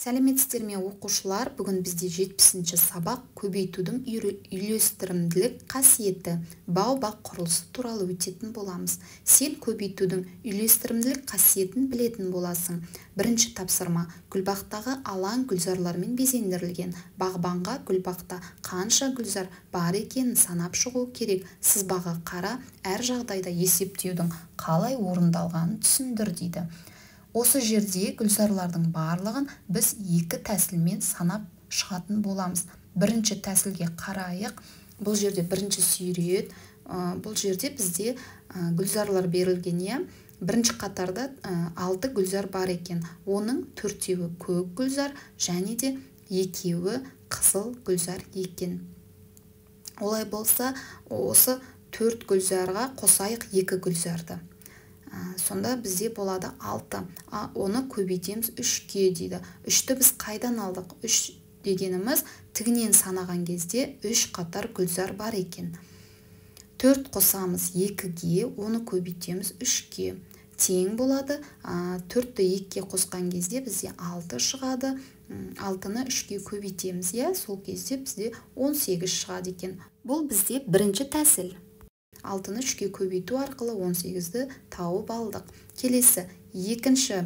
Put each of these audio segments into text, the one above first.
Сәлеметсіздер ме, оқушылар? Бүгін бізде 70-ші сабақ, көбейтудің үйлестірімділік қасиеті, баобаб құрылысы туралы өтетін боламыз. Сен көбейтудің үйлестірімділік қасиетін білетін боласың. Бірінші тапсырма. Гүлбақтағы алаң гүлзарлармен безендірілген. Бағбанға гүлбақта қанша гүлзар бар екенін санап шығу керек. Сызбаға қара, әр жағдайда есептеудің қалай орындалғанын түсіндір дейді. Осы жерде гүлзарлардың барлығын біз екі тәсілмен санап шығатын боламыз. Бірінші тәсілге қарайық. Бұл жерде бірінші сурет, бұл жерде бізде гүлзарлар берілген, иә. Бірінші қатарда 6 гүлзар бар екен. Оның 4-еуі көк гүлзар және де 2-еуі қызыл гүлзар екен. Олай болса, осы 4 гүлзарға қосайық 2 гүлзарды. Сонда бізде болады 6. Оны көбейтеміз 3-ке дейді. 3-ті біз қайдан алдық? 3 дегеніміз тігінен санаған кезде 3 қатар гүлзар бар екен. 4 қосамыз 2-ге, оны көбейтеміз 3-ке. Тең болады. 4-ті 2-ге қосқан кезде бізде 6 шығады. 6-ны 3-ке көбейтеміз, иә? Сол кезде бізде 18 шығады екен. Бұл бізде бірінші тәсіл. 6-ны 3-ке көбейту арқылы 18-ді тауып алдық. Келесі екінші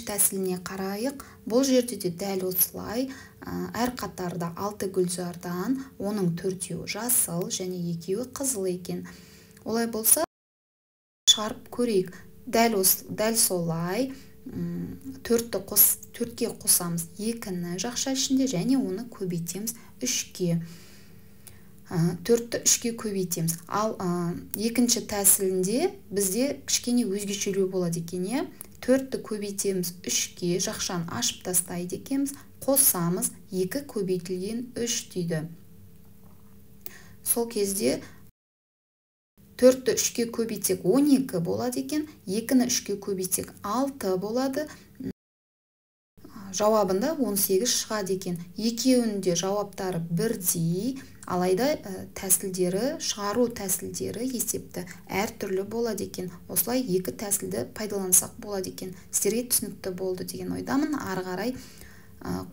тәсіліне қарайық. Бұл жерде де дәл осылай әр қатарда 6 гүлзардан оның 4-еуі жасыл және 2-еуі қызыл екен. Олай болса, шығарып көрейік. Дәл солай 4-ке қосамыз 2-ні жақша ішінде және оны көбейтеміз 3-ке. 4-ті 3-ке көбейтеміз. Ал екінші тәсілінде бізде кішкене өзгешелеу болады екен, иә. 4-ті көбейтеміз 3-ке, жақшаны ашып тастайды екенбіз, қосамыз 2 көбейтілген 3 дейді. Сол кезде 4-ті 3-ке көбейтсек 12 болады екен, 2-ні 3-ке көбейтсек 6 болады. Жауабында 18 шығады екен. Екеуінің де жауаптары бірдей, алайда тәсілдері, шығару тәсілдері есепті әртүрлі болады екен. Осылай екі тәсілді пайдалансақ болады екен. Сіздерге түсінікті болды деген ойдамын. Ары қарай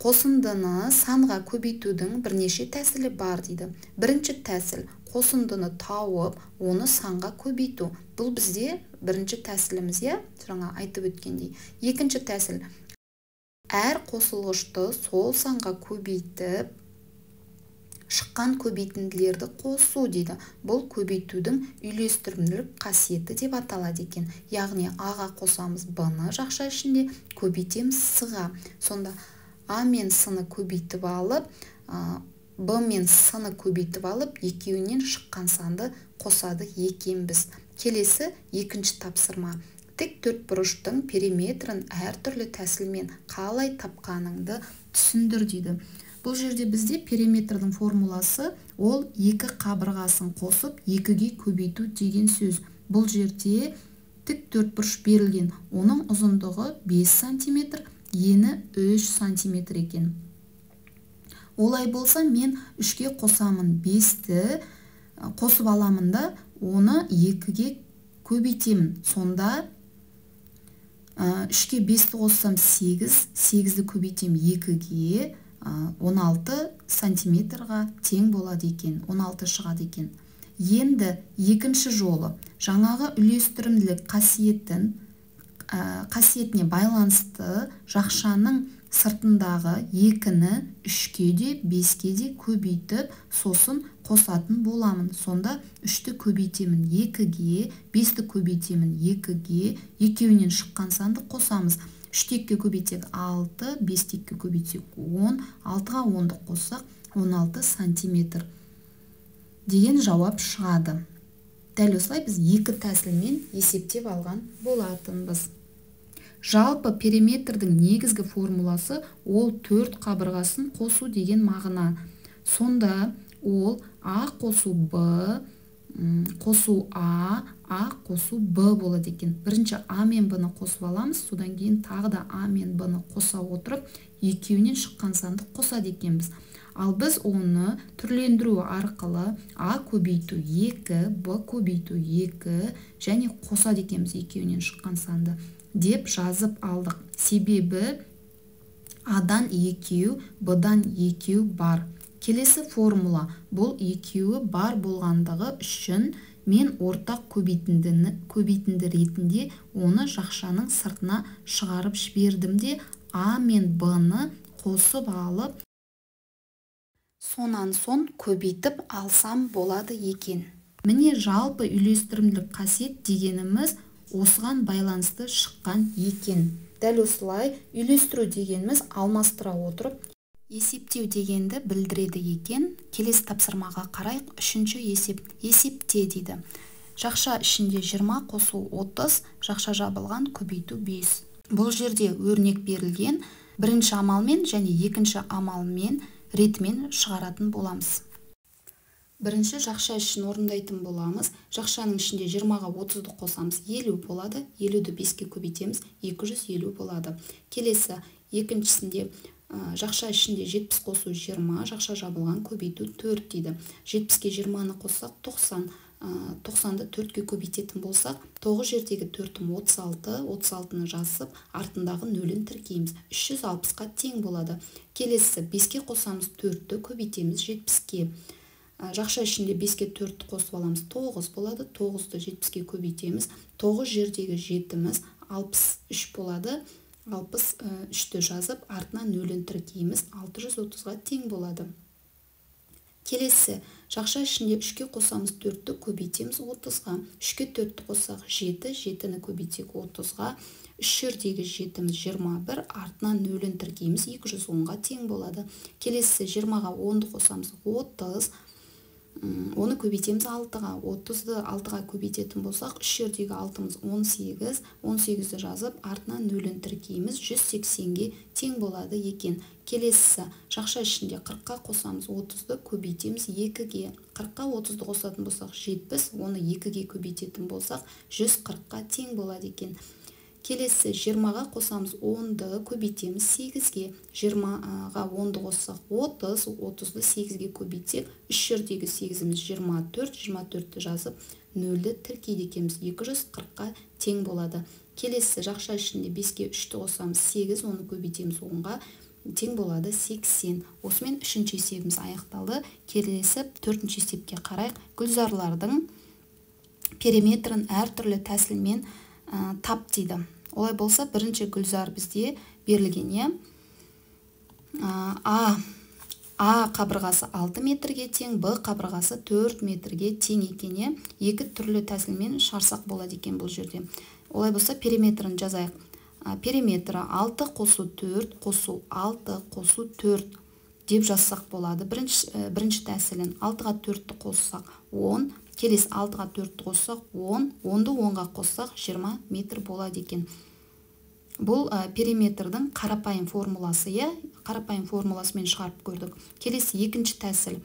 қосындыны санға көбейтудің бірнеше тәсілі бар дейді. Бірінші тәсіл қосындыны тауып, оны санға көбейту. Бұл бізде бірінші тәсіліміз, иә, жаңа айтып өткендей. Екінші тәсіл әр қосылғышты сол санға көбейтіп, шыққан көбейтінділерді қосу дейді. Бұл көбейтудің үйлестірімділік қасиеті деп аталады екен. Яғни А-ға қосамыз Б-ны жақша ішінде, көбейтеміз С-ға. Сонда А мен С-ны көбейтіп алып, Б мен С-ны көбейтіп алып, екеуінен шыққан санды қосады екенбіз. Келесі екінші тапсырма. Тік төртбұрыштың периметрін әртүрлі тәсілмен қалай тапқаныңды түсіндір дейді. Бұл жерде бізде периметрдің формуласы ол екі қабырғасын қосып 2-ге көбейту деген сөз. Бұл жерде тік төртбұрыш берілген. Оның ұзындығы 5 сантиметр, ені 3 сантиметр екен. Олай болса, мен 3-ке қосамын 5-ті, қосып аламын да, оны 2-ге көбейтемін. Сонда 3-ке 5-ті қоссам 8, 8-ді көбейтем 2-ге, 16 сантиметрға тең болады екен, 16 шығады екен. Енді екінші жолы жаңағы үйлестірімділік қасиетіне байланысты жақшаның сыртындағы 2-ні 3-ке де 5-ке де көбейтіп, сосын қосатын боламын. Сонда 3-ті көбейтемін 2-ге, 5-ті көбейтемін 2-ге, екеуінен шыққан санды қосамыз. 3-ті 2-ге көбейтсек 6, 5-ті 2-ге көбейтсек 10, 6-ға 10-ды қоссақ 16 сантиметр деген жауап шығады. Дәл осылай біз екі тәсілмен есептеп алған болатынбыз. Жалпы периметрдің негізгі формуласы ол 4 қабырғасын қосу деген мағына. Сонда ол А қосу Б қосу А, А қосу Б болады екен. Бірінші А мен Б-ны қосып аламыз, содан кейін тағы да А мен Б-ны қоса отырып, екеуінен шыққан санды қосады екенбіз. Ал біз оны түрлендіру арқылы А көбейту 2, Б көбейту 2 және қосады екенбіз екеуінен шыққан санды деп жазып алдық. Себебі А-дан 2, Б-дан 2 бар. Келесі формула бұл екеуі бар болғандығы үшін мен ортақ көбейтінді ретінде оны жақшаның сыртына шығарып жібердім де А мен Б-ны қосып алып, сонан соң көбейтіп алсам болады екен. Міне, жалпы үйлестірімділік қасиет дегеніміз осыған байланысты шыққан екен. Дәл осылай үйлестіру дегеніміз алмастыра отырып есептеу дегенді білдіреді екен. Келесі тапсырмаға қарайық. Үшінші есеп. Есепте дейді. Жақша ішінде 20 қосу 30, жақша жабылған көбейту 5. Бұл жерде өрнек берілген. Бірінші амалмен және екінші амалмен ретімен шығаратын боламыз. Бірінші жақша ішін орындайтын боламыз. Жақшаның ішінде 20-ға 30-ды қосамыз, 50 болады. 50-ді 5-ке көбейтеміз, 250 болады. Келесі екіншісінде жақша ішінде 70 қосу 20, жақша жабылған көбейту 4 дейді. 70-ке 20-ны қоссақ 90, 90-ды 4-ке көбейтетін болсақ, 9 жердегі 4-ім 36, 36-ны жазып, артындағы нөлін тіркейміз. 360-қа тең болады. Келесі 5-ке қосамыз 4-ті, көбейтеміз 70-ке. Жақша ішінде 5-ке 4-ті қосып аламыз, 9 болады. 9-ды 70-ке көбейтеміз. 9 жердегі 7-міз 63 болады. 63-ті жазып, артына нөлін тіркейміз, 630-ға тең болады. Келесі, жақша ішінде 3-ке қосамыз 4-ті, көбейтеміз 30-ға. 3-ке 4-ті қоссақ 7, 7-ні көбейтсек 30-ға. 3 жердегі 7-міз 21, артына нөлін тіркейміз, 210-ға тең болады. Келесі, 20-ға 10-ды қосамыз 30, оны көбейтеміз 6-ға. 30-ды 6-ға көбейтетін болсақ, 3 жердегі 6-мыз 18, 18-ді жазып, артына нөлін тіркейміз, 180-ге тең болады екен. Келесі, жақша ішінде 40-қа қосамыз 30-ды, көбейтеміз 2-ге. 40-қа 30-ды қосатын болсақ 70, оны 2-ге көбейтетін болсақ 140-қа тең болады екен. Келесі, 20-ға қосамыз 10-ды, көбейтеміз 8-ге. 20-ға 10-ды қоссақ 30, 30-ды 8-ге көбейтсек, 3 жердегі 8-іміз 24, 24-ті жазып, 0-ді тіркейді екенбіз, 240-қа тең болады. Келесі, жақша ішінде 5-ке 3-ті қосамыз 8, оны көбейтеміз 10-ға, тең болады 80. Осымен үшінші есебіміз аяқталды. Келесі төртінші есепке қарайық. Гүлзарлардың периметрін әртүрлі тәсілмен тап дейді. Олай болса, бірінші гүлзар бізде берілген. А қабырғасы 6 метрге тең, Б қабырғасы 4 метрге тең екен. Екі түрлі тәсілмен шығарсақ болады екен бұл жерде. Олай болса, периметрін жазайық. Периметрі 6 қосу 4 қосу 6 қосу 4 деп жазсақ болады. Бірінші тәсілін 6-ға 4-ті қоссақ 10, келесі 6-ға 4-ті қоссақ 10, 10-ды 10-ға қоссақ 20 метр болады екен. Бұл периметрдің қарапайым формуласы, қарапайым формуласымен шығарып көрдік. Келесі екінші тәсіл.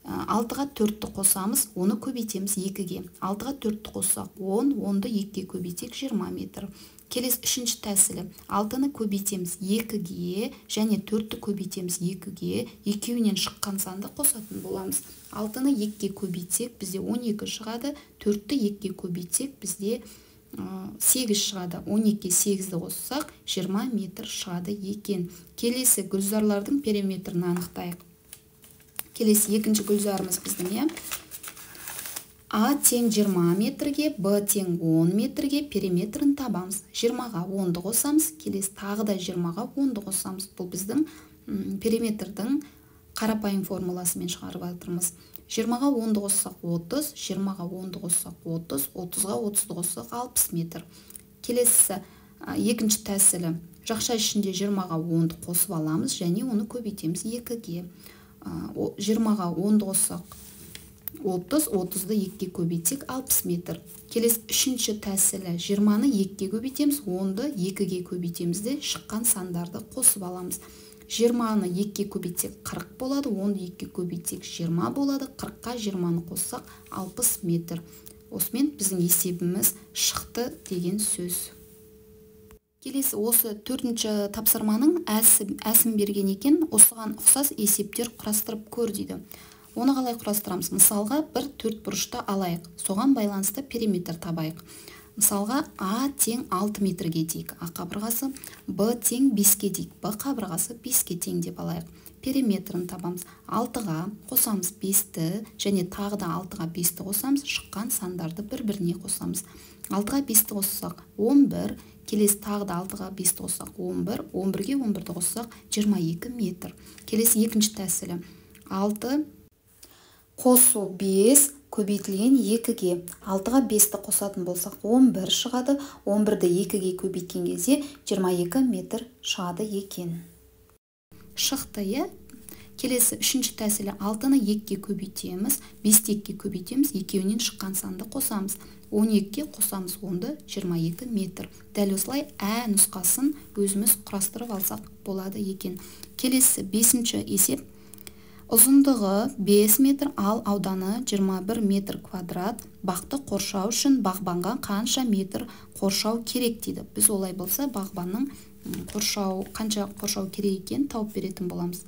6-ға 4-ті қосамыз, оны көбейтеміз 2-ге. 6-ға 4-ті қоссақ 10, 10-ды 2-ге көбейтсек 20 метр. Келесі үшінші тәсілі. 6-ны көбейтеміз 2-ге және 4-ті көбейтеміз 2-ге. Екеуінен шыққан санды қосатын боламыз. 6-ны 2-ге көбейтсек бізде 12 шығады, 4-ті 2-ге көбейтсек бізде 8 шығады. 12-ге 8-ді қоссақ 20 метр шығады екен. Келесі гүлзарлардың периметрін анықтайық. Келесі екінші гүлзарымыз біздің, А тең 20 метрге, Б тең 10 метрге периметрін табамыз. 20-ға 10-ды қосамыз, келесі тағы да 20-ға 10-ды қосамыз. Бұл біздің периметрдің қарапайым формуласымен шығарып жатырмыз. 20-ға 10-ды қоссақ 30, 20-ға 10-ды қоссақ 30, 30-ға 30-ды қоссақ 60 метр. Келесі екінші тәсілі. Жақша ішінде 20-ға 10-ды қосып аламыз және оны көбейтеміз 2-ге. 20-ға 10-ды қоссақ 30, 30-ды 2-ге көбейтсек 60 метр. Келесі үшінші тәсілі. 20-ны 2-ге көбейтеміз, 10-ды 2-ге көбейтеміз де шыққан сандарды қосып аламыз. 20-ны 2-ге көбейтсек 40 болады, 10-ды 2-ге көбейтсек 20 болады, 40-қа 20-ны қоссақ 60 метр. Осымен біздің есебіміз шықты деген сөз. Келесі осы төртінші тапсырманың әсін берген екен, осыған ұқсас есептер құрастырып көр дейді. Оны қалай құрастырамыз? Мысалға бір төрт бұрышты алайық. Соған байланысты периметр табайық. Мысалға, А тең 6 метрге дейік, А қабырғасы, Б тең 5-ке дейік, Б қабырғасы 5-ке тең деп алайық. Периметрін табамыз. 6-ға қосамыз 5-ті және тағы да 6-ға 5-ті қосамыз, шыққан сандарды бір-біріне қосамыз. 6-ға 5-ті қоссақ 11, келесі тағы да 6-ға 5-ті қоссақ 11, 11-ге 11-ді қоссақ 22 метр. Келесі екінші тәсілі. 6 қосу 5 көбейтілген 2-ге. 6-ға 5-ті қосатын болсақ 11 шығады. 11-ді 2-ге көбейткен кезде 22 метр шығады екен. Шықты, иә? Келесі үшінші тәсілі 6-ны 2-ге көбейтеміз, 5-ті 2-ге көбейтеміз, екеуінен шыққан санды қосамыз. 12-ге қосамыз 10-ды, 22 метр. Дәл осылай ә нұсқасын өзіміз құрастырып алсақ болады екен. Келесі бесінші есеп. Ұзындығы 5 метр, ал ауданы 21 метр квадрат. Бақты қоршау үшін бағбанға қанша метр қоршау керек дейді. Біз олай болса бағбанның қоршау, қанша қоршау керек екенін тауып беретін боламыз.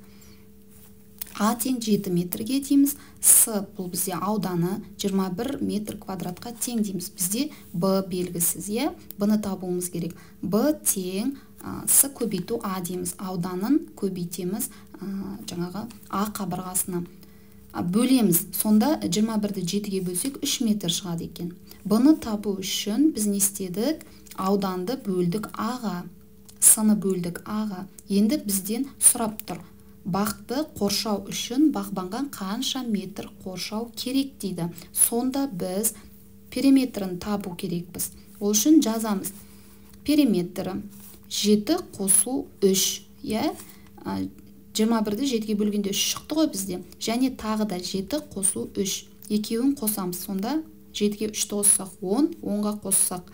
А тең 7 метрге дейміз. С бұл бізде ауданы 21 метр квадратқа тең дейміз. Бізде Б белгісіз, иә? Б-ны табуымыз керек. Б тең С көбейту А дейміз. Ауданын көбейтеміз жаңағы А қабырғасына. Бөлеміз. Сонда 21-ді 7-ге бөлсек 3 метр шығады екен. Б-ны табу үшін біз не істедік? Ауданды бөлдік А-ға. С-ны бөлдік А-ға. Енді бізден сұрап тұр. Бақты қоршау үшін бағбанға қанша метр қоршау керек дейді. Сонда біз периметрін табу керекпіз. Ол үшін жазамыз. Периметрі 7 қосу 3, иә? 21-ді 7-ге бөлгенде 3 шықты ғой бізде. Және тағы да 7 қосу 3. Екеуін қосамыз. Сонда 7-ге 3-ті қоссақ 10, 10-ға қоссақ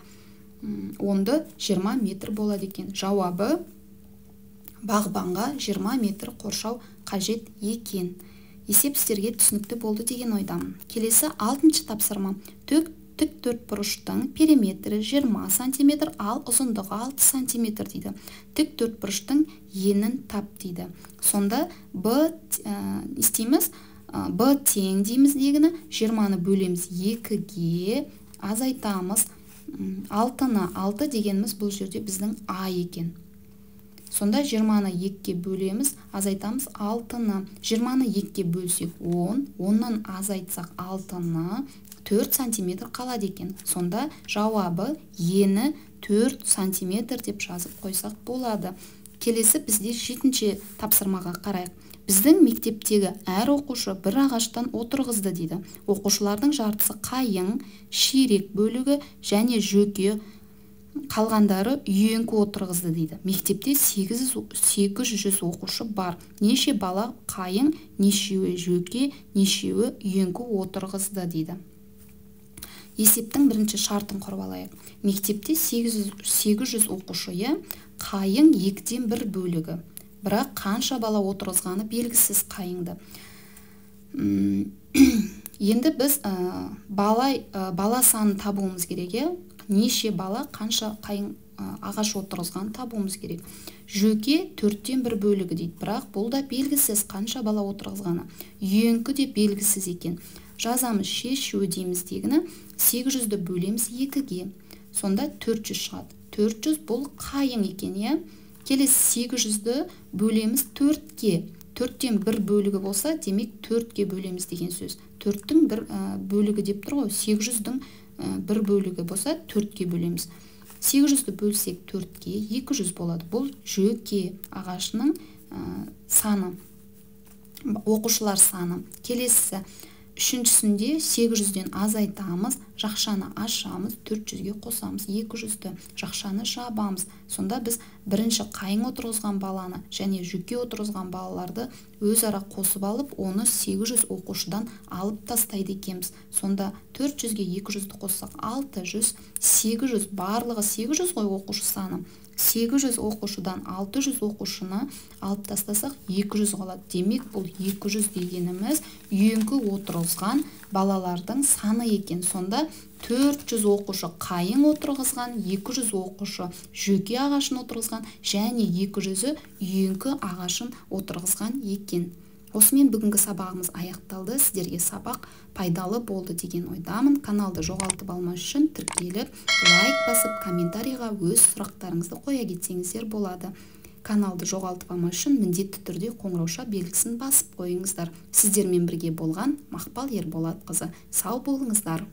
10-ды 20 метр болады екен. Жауабы бағбанға 20 метр қоршау қажет екен. Есеп сіздерге түсінікті болды деген ойдамын. Келесі 6-шы тапсырма. Тік төртбұрыштың периметрі 20 сантиметр, ал ұзындығы 6 сантиметр дейді. Тік төртбұрыштың енін тап дейді. Сонда Б істейміз, Б тең дейміз дегіні, 20-ны бөлеміз 2-ге, азайтамыз 6-ны. 6 дегеніміз бұл жерде біздің А екен. Сонда 20-ны 2-ге бөлеміз, азайтамыз 6-ны. 20-ны 2-ге бөлсек 10, 10-нан азайтсақ 6-ны, 4 сантиметр қалады екен. Сонда жауабы ені 4 сантиметр деп жазып қойсақ болады. Келесі бізде 7-ші тапсырмаға қарайық. Біздің мектептегі әр оқушы бір ағаштан отырғызды дейді. Оқушылардың жартысы қайың, ширек бөлігі және жөке, қалғандары үйеңкі отырғызды дейді. Мектепте 800 оқушы бар. Неше бала қайың, нешеуі жөке, нешеуі үйеңкі отырғызды дейді. Есептің бірінші шартын құрып алайық. Мектепте 800 оқушы, иә? Қайың 2-ден 1 бөлігі. Бірақ қанша бала отырғызғаны белгісіз қайыңды. Енді біз бала санын табуымыз керек, иә? Неше бала қанша қайың ағаш отырғызған табуымыз керек. Жөке 4-тен 1 бөлігі дейді, бірақ бұл да белгісіз қанша бала отырғызғаны. Үйеңкі де белгісіз екен. Жазамыз шешу дейміз дегіні, 800-ді бөлеміз 2-ге. Сонда 400 шығады. 400 бұл қайың екен, иә? Келесі 800-ді бөлеміз 4-ге. 4-тен 1 бөлігі болса, демек 4-ге бөлеміз деген сөз. 4-тің 1 бөлігі деп тұр ғой, 800-дің 1 бөлігі болса 4-ге бөлеміз. 800-ді бөлсек 4-ге 200 болады. Бұл жөке ағашының саны, оқушылар саны. Келесі үшіншісінде 800-ден азайтамыз, жақшаны ашамыз, 400-ге қосамыз, 200-ді, жақшаны жабамыз. Сонда біз бірінші қайың отырғызған баланы және жөке отырғызған балаларды өзара қосып алып, оны 800 оқушыдан алып тастайды екенбіз. Сонда 400-ге 200-ді қоссақ 600, 800, барлығы 800 ғой оқушы саны. 800 оқушыдан 600 оқушыны алып тастасақ 200 қалады. Демек, бұл 200 дегеніміз үйеңкі отырғызған балалардың саны екен. Сонда 400 оқушы қайың отырғызған, 200 оқушы жөке ағашын отырғызған және 200-і үйеңкі ағашын отырғызған екен. Осымен бүгінгі сабағымыз аяқталды. Сіздерге сабақ пайдалы болды деген ойдамын. Каналды жоғалтып алмас үшін тіркеліп, лайк басып, комментарийға өз сұрақтарыңызды қоя кетсеңіздер болады. Каналды жоғалтып алмас үшін міндетті түрде қоңырауша белгісін басып қойыңыздар. Сіздермен бірге болған Мақпал Ерболатқызы. Сау болыңыздар.